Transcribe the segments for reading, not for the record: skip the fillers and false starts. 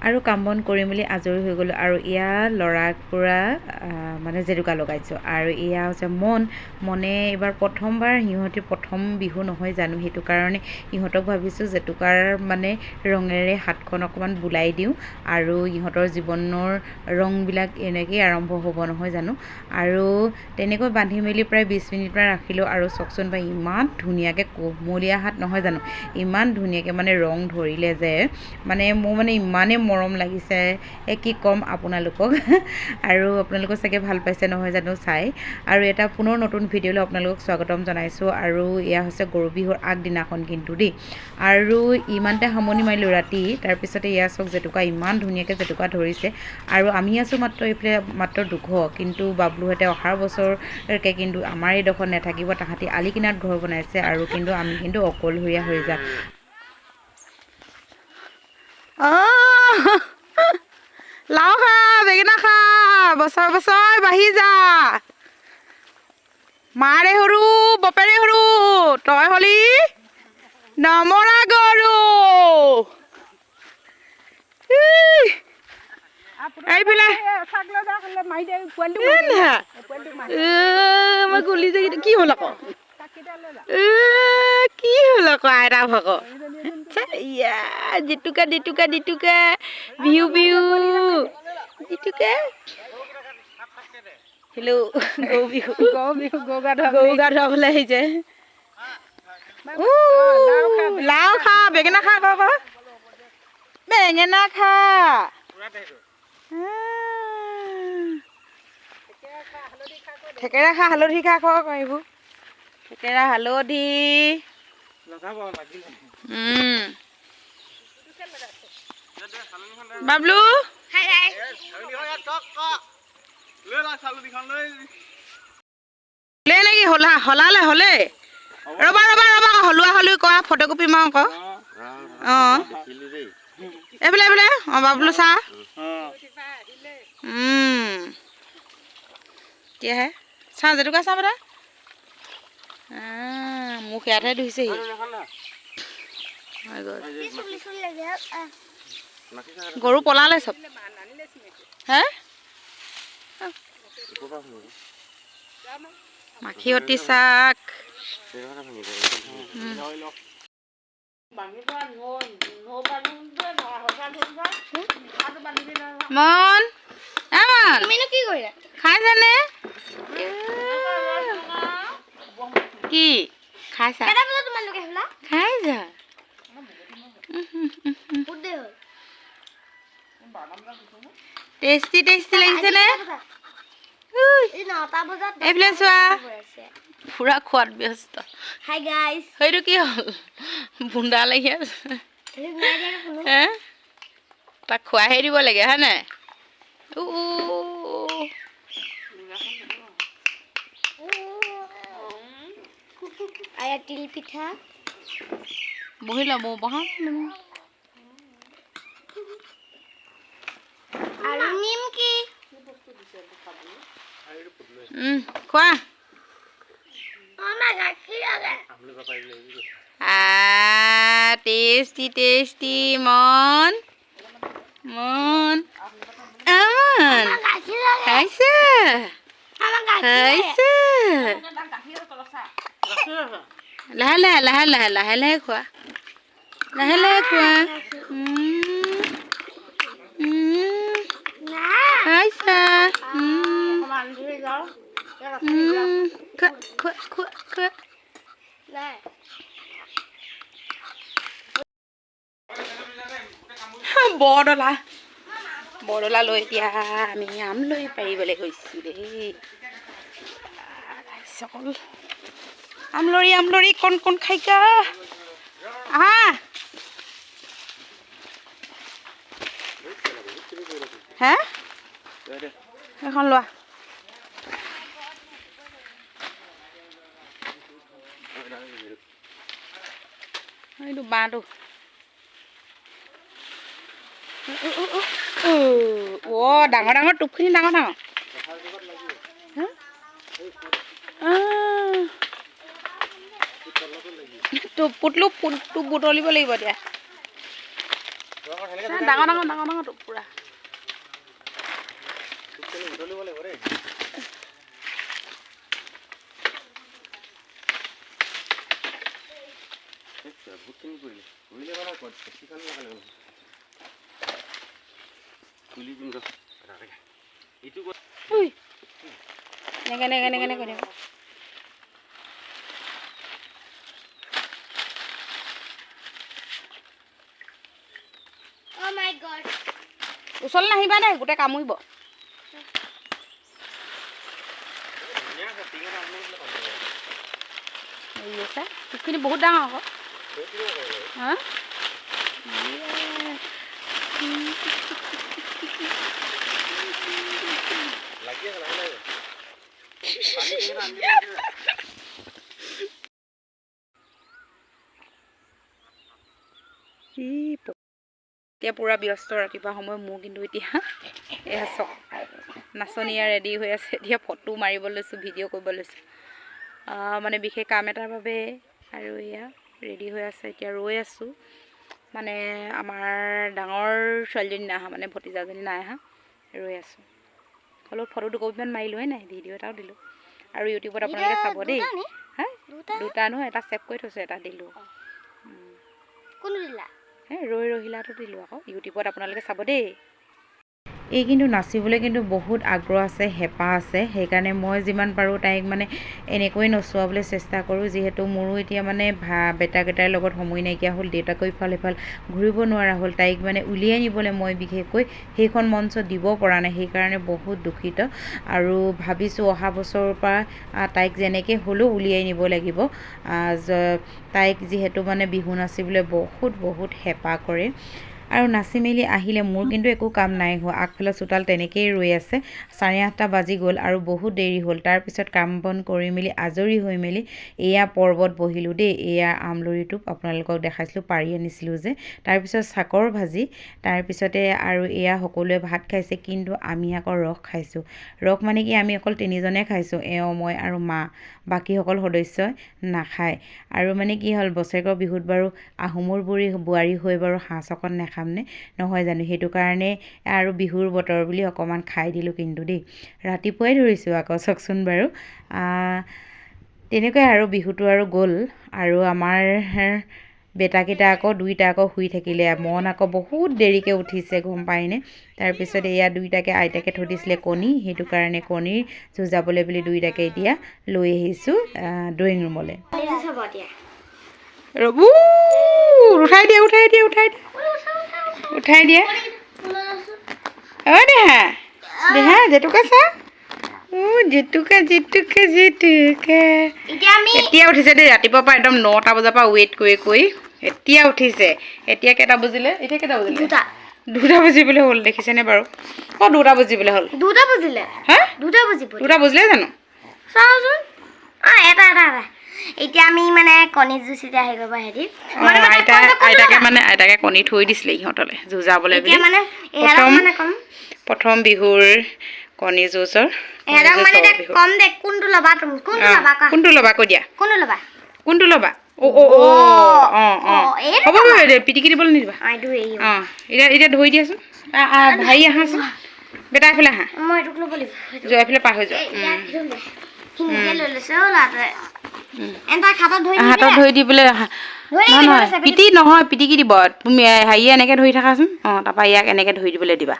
আৰু কাম বন কৰি মেলি আজৰি হৈ গ'লোঁ। আৰু এয়া ল'ৰাক পূৰা মানে জেতুকা লগাইছোঁ। আৰু এয়া হৈছে মন। মনে এইবাৰ প্ৰথমবাৰ, সিহঁতি প্ৰথম বিহু নহয় জানো, সেইটো কাৰণে ইহঁতক ভাবিছোঁ জেতুকাৰ মানে ৰঙেৰে হাতখন অকণমান বুলাই দিওঁ আৰু ইহঁতৰ জীৱনৰ ৰংবিলাক এনেকেই আৰম্ভ হ'ব নহয় জানো। আৰু তেনেকৈ বান্ধি মেলি প্ৰায় 20 মিনিটমান ৰাখিলোঁ। আৰু চাওকচোন বা ইমান ধুনীয়াকৈ কুমলীয়া হাত নহয় জানো, ইমান ধুনীয়াকৈ মানে ৰং ধৰিলে যে মানে মোৰ মানে ইমানেই মৰম লাগিছে, কি ক'ম আপোনালোকক। আৰু আপোনালোকেও চাগে ভাল পাইছে নহয় জানো চাই। আৰু এটা পুনৰ নতুন ভিডিঅ'লৈ আপোনালোকক স্বাগতম জনাইছোঁ। আৰু এয়া হৈছে গৰু বিহুৰ আগদিনাখন কিন্তু দেই। আৰু ইমানতে সামৰণি মাৰিলোঁ ৰাতি। তাৰপিছতে এয়া চাওক জেতুকা, ইমান ধুনীয়াকৈ জেতুকা ধৰিছে। আৰু আমি আছোঁ মাত্ৰ এইফালে মাত্ৰ 200, কিন্তু বাবলুহঁতে অহাৰ বছৰকৈ কিন্তু আমাৰ এইডোখৰত নাথাকিব, তাহাঁতি আলি কিনাৰত ঘৰ বনাইছে। আৰু কিন্তু আমি কিন্তু অকলশৰীয়া হৈ যাম। লাও খা, বেঙেনা খা, বছৰ বছৰ বাঢ়ি যা। মাৰে সৰু বাপেৰে সৰু, তই হলি নমৰা গৰু। ইহ, এইফালে এ না। এ, মই গুলি যে কি হ'ল আকৌ, এ কি হ'ল আকৌ আইতা ভাগ। ইয়া জেতুকা জেতুকা জেতুকা, বিহু বিহু জেতুকা। হেল্ল', গৰু বিহু। গৰু বিহু, গৰু গা ধোৱা। গৰু গা ধুৱাবলৈ আহিছে। উ, লাও খা, বেঙেনা খা, ক ক, বেঙেনা খা। থেকেৰা খা, হালধি খা, খ ক, এইবোৰ থেকেৰা হালধি। বাবলু লে নেকি হলা হলালে হলে, ৰ'বা ৰ'বা ৰ'বা, হলোৱা হলুই কৰা, ফটোকপি মাৰো আকৌ। অঁ, এইফালে এইফালে। অঁ বাবলু চা। এতিয়াহে চাওঁ জেতুকা চাওঁ বেটা। মোক ইয়াতহে ধুইছেহি। হৈ গ'ল, গৰু পলালে চব। হে মাখিয়তী শাক। মন এ মন খাইছানে? কি খাইছা? খাইছা? টেষ্টি টেষ্টি লাগিছে নে? এইফালে চোৱা, পুৰা খোৱাত ব্যস্ত। সেইটো কি হ'ল, বুন্দা লাগি আছে। হে তাক খোৱাহে দিব লাগে হয় নাই? তিল পিঠা বহি ল'ব, বহা। আৰু নিমকি। খোৱা। Tasty tasty. মন মন আমন খাইছে খাইছে। লাহে লাহে লাহে লাহে লাহে লাহে খোৱা, লাহে লাহে খোৱা। খাইছা? খোৱা খোৱা খোৱা খোৱা। বৰদলা বৰদলা লৈ এতিয়া আমি আম লৈ পাৰিবলৈ গৈছোঁ দেই। অকল আমলৰি আমলৰি কোন কোন খাইকা আহা। হে এখন লোৱা। এইটো বাঁহটো। অ' ডাঙৰ ডাঙৰ টোপখিনি, ডাঙৰ ডাঙৰ। টোপ পুতলো, টোপ বুটলিব লাগিব এতিয়া। ডাঙৰ ডাঙৰ ডাঙৰ ডাঙৰ টোপ পুৰা। এনেকে এনেকে এনেকে কৰি। Oh my God. ওচৰলৈ নাহিবা দেই, গোটেই কামুৰিব। আছে টোপখিনি বহুত ডাঙৰ আকৌ। হা, এতিয়া পূৰা ব্যস্ত ৰাতিপুৱা সময় মোৰ। কিন্তু এতিয়া এয়া চাওক, নাচনীয়া ৰেডি হৈ আছে। এতিয়া ফটো মাৰিব লৈছোঁ, ভিডিঅ' কৰিব লৈছোঁ, মানে বিশেষ কাম এটাৰ বাবে। আৰু এয়া ৰেডি হৈ আছে, এতিয়া ৰৈ আছোঁ। মানে আমাৰ ডাঙৰ ছোৱালীজনী নাই অহা, মানে ভতিজাজনী নাই অহা, ৰৈ আছোঁ। হ'লেও ফটো দুকপিমান মাৰিলোঁহে নাই, ভিডিঅ' এটাও দিলোঁ আৰু ইউটিউবত আপোনালোকে চাব দেই। হা, দুটা নহয়, এটা ছেভ কৰি থৈছোঁ, এটা দিলোঁ। হে, ৰৈ ৰহিলাটো দিলোঁ আকৌ, ইউটিউবত আপোনালোকে চাব দেই। এই কিন্তু নাচিবলৈ কিন্তু বহুত আগ্ৰহ আছে, হেঁপাহ আছে। সেইকাৰণে মই যিমান পাৰোঁ তাইক মানে এনেকৈ নচোৱাবলৈ চেষ্টা কৰোঁ। যিহেতু মোৰো এতিয়া মানে বেটাকেইটাৰ লগত সময় নাইকিয়া হ'ল, দেউতাকো ইফাল সিফাল ঘূৰিব নোৱাৰা হ'ল, তাইক মানে উলিয়াই নিবলৈ মই বিশেষকৈ সেইখন মঞ্চত দিব পৰা নাই, সেইকাৰণে বহুত দুখিত। আৰু ভাবিছোঁ অহা বছৰৰ পৰা তাইক যেনেকৈ হ'লেও উলিয়াই নিব লাগিব। তাইক যিহেতু মানে বিহু নাচিবলৈ বহুত বহুত হেঁপাহ কৰে। আৰু নাচি মেলি আহিলে মোৰ কিন্তু একো কাম নাই হোৱা, আগফালে চোতাল তেনেকেই ৰৈ আছে। 8:30 বাজি গ'ল আৰু বহুত দেৰি হ'ল। তাৰপিছত কাম বন কৰি মেলি আজৰি হৈ মেলি এয়া পৰ্বত বহিলোঁ দেই। এয়া আমলৰিটোপ আপোনালোকক দেখাইছিলোঁ, পাৰি আনিছিলোঁ যে। তাৰপিছত চাকৰ ভাজি, তাৰপিছতে আৰু এয়া সকলোৱে ভাত খাইছে, কিন্তু আমি আকৌ ৰস খাইছোঁ। ৰস মানে কি, আমি অকল তিনিজনে খাইছোঁ, এওঁ, মই আৰু মা, বাকীসকল সদস্যই নাখায়। আৰু মানে কি হ'ল, বছৰেকৰ বিহুত বাৰু আহোমৰ বুঢ়ী বোৱাৰী হৈ বাৰু সাঁজ অকণ নাখামনে নহয় জানো, সেইটো কাৰণে আৰু বিহুৰ বতৰ বুলি অকণমান খাই দিলোঁ কিন্তু দেই। ৰাতিপুৱাই ধৰিছোঁ আকৌ, চাওকচোন বাৰু। তেনেকুৱাই আৰু বিহুটো আৰু গ'ল। আৰু আমাৰ বেটাকেইটা আকৌ দুইটা আকৌ শুই থাকিলে, মন আকৌ বহুত দেৰিকৈ উঠিছে, গম পায়নে। তাৰপিছত এয়া দুইটাকে আইতাকে থৈ দিছিলে কণী, সেইটো কাৰণে কণীৰ যুঁজাবলৈ বুলি দুইটাকে এতিয়া লৈ আহিছোঁ ড্ৰয়িং ৰুমলৈ। ৰ'ব, উঠাই দিয়া, উঠাই দিয়া, উঠাই দিয়া, উঠাই দিয়া। অ' দেহা, দেহা, জেতুকা চা, অ' জেতুকা, জেতুকা, জেতুকা। এতিয়া উঠিছে দেই, ৰাতিপুৱাৰ পৰা একদম 9টা বজাৰ পৰা ৱেইট কৰি কৰি এতিয়া উঠিছে। এতিয়া কেইটা বজিলে? এতিয়া কেইটা বজিলে? 2টা বাজিবলৈ হ'ল, দেখিছেনে বাৰু? অ' 2টা বাজিবলৈ হ'ল। 2টা বাজিলে? হা, 2টা বাজিব। 2টা বাজিলে জানো? চাওঁচোন। অ' এটা এটা এটা। এতিয়া আমি মানে কণী যুঁজ এতিয়া হেৰি কৰিব হেৰি। আইতাকে মানে আইতাকে কণী থৈ দিছিলে ইহঁতলৈ যুঁজাবলৈ বুলি। প্ৰথম বিহুৰ কণী যুঁজৰ। কোনটো ল'বা কৈ দিয়া, কোনটো ল'বা? অ' অ' অ' অঁ অঁ হ'ব, পিটিকি দিবলৈ নিদিবা। অঁ এতিয়া এতিয়া ধৰি দিয়াচোন। ভাই আহাচোন, বেটা, এইফালে আহা, যোৱা এইফালে পাৰ হৈ যোৱা। হাতত ধৰি দি পেলাই, নহয় নহয়, পিটি নহয়, পিটিকি দিব। তুমি হেৰিয়ে এনেকৈ ধৰি থাকাচোন। অঁ, তাৰপৰা ইয়াক এনেকৈ ধৰি দিবলৈ দিবা,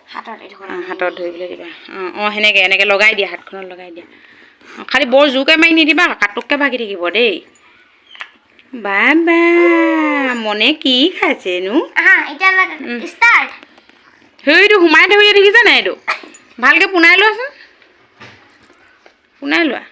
হাতত ধৰিবলৈ দিবা। অঁ অঁ সেনেকৈ এনেকৈ লগাই দিয়া, হাতখনত লগাই দিয়া। অঁ, খালি বৰ জোৰকৈ মাৰি নিদিবা, কাটুককৈ ভাগি থাকিব দেই। বাবা মনে কি খাইছেনো? সেইটো সোমাই ধৰি দেখিছা নাই? এইটো ভালকৈ পোনাই লোৱাচোন, পোনাই লোৱা।